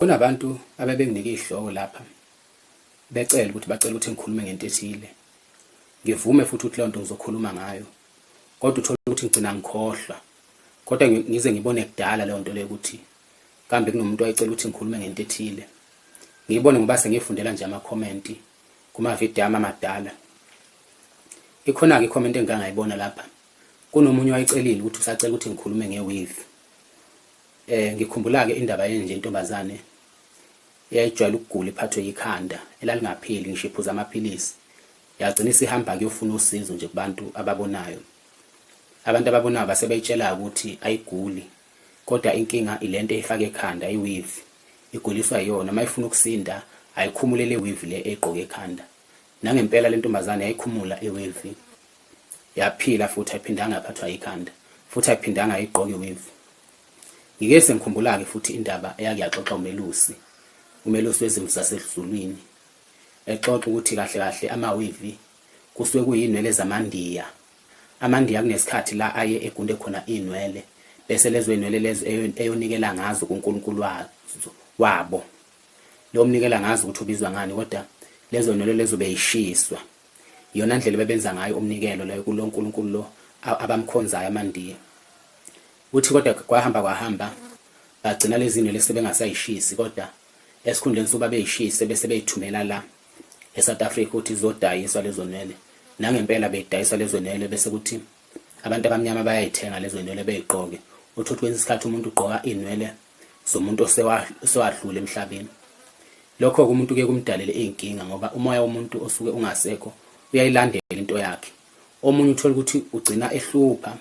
Kunabantu abebenginike izihloko lapha becela ukuthi bacela ukuthi ngikhulume ngento ethile. Ngivume futhi ukuthi leyo nto ngizokhuluma ngayo. Kodwa uthole ukuthi ngigcina ngikhohlwa. Kodwa ngize ngibone kudala leyo nto leyo ukuthi kambe kunomuntu wayecela ukuthi ngikhulume ngento ethile. Ngiyibone ngoba sengifundela nje amakhomenti kumavidiyo ami amadala. Ikhona-ke ikhomenti engangayibona lapha. Kunomunye wayecelile ukuthi usacela ukuthi ngikhulume nge-weave. Ngikhumbula-ke indaba yenje intombazane eyayijwayele ukugula iphathwe yikhanda elalingapheli ngisho iphuza amaphilisi. Yagcina isihamba kuyofuna usizo nje kubantu ababonayo. Abantu ababonayo base beyitshela ukuthi ayiguli kodwa inkinga ilento eyifaka ekhanda i-weave iguliswa yiyona uma ifuna ukusinda ayikhumule le weave le eyigqoke ekhanda. Nangempela le ntombazane yayikhumula i-weave yaphila futhi ayiphindanga yaphathwa yikhanda futhi ayiphindanga ayigqoke i-weave. Ngike sengikhumbula-ke futhi indaba eyake yaxoxa umelusi, umelusi wezimvu zasezulwini, exoxa ukuthi kahle kahle amawivi kusuke kuyinwele zamaNdiya. AmaNdiya kunesikhathi la aye egunde khona iy'nwele, bese lezo y'nwele lezo eyonikela ngazo kuNkulunkulu wazo wabo. Lo mnikela ngazo ukuthi ubizwa ngani kodwa lezo nwele lezo beyishiswa. Iyona ndlela bebenza ngayo umnikelo leyo kulo nkulunkulu lo abamkhonzayo amaNdiya. Uthi kodwa kwahamba kwahamba bagcina lezi nwele sebengasayishisi kodwa esikhundleni sokuba beyishise bese beyithumela la eSouth Africa ukuthi izodayiswa lezo nwele. Nangempela beyidayiswa lezo nwele bese kuthi abantu abamnyama bayayithenga lezo nwele beyigqoke. Uthi kwesinye isikhathi umuntu ugqoka inwele zomuntu osewadlula emhlabeni. Lokho-ke umuntu kuye kumdalele iy'nkinga ngoba umoya womuntu osuke ungasekho uyayilandela into yakhe. Omunye uthole ukuthi ugcina ehlupha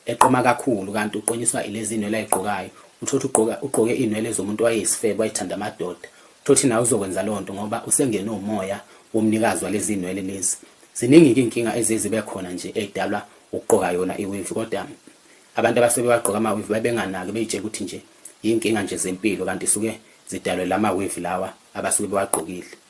eqoma kakhulu kanti uqonyiswa ilezi nwele ayigqokayo. Uthole ukuthi ugqoka ugqoke iy'nwele zomuntu owayeyisifebe wayethanda amadoda. Uthole ukuthi nawe uzokwenza leyo nto ngoba usengenwe umoya womnikazi walezi nwele lezi. Ziningi-ke iy'nkinga eziye zibe khona nje ey'dalwa ukugqoka yona iweave kodwa abantu abasuke bewagqoka amaweave babenganaki bey'tshela ukuthi nje yiy'nkinga nje zempilo kanti suke zidalwe la maweave lawa abasuke bewagqokile.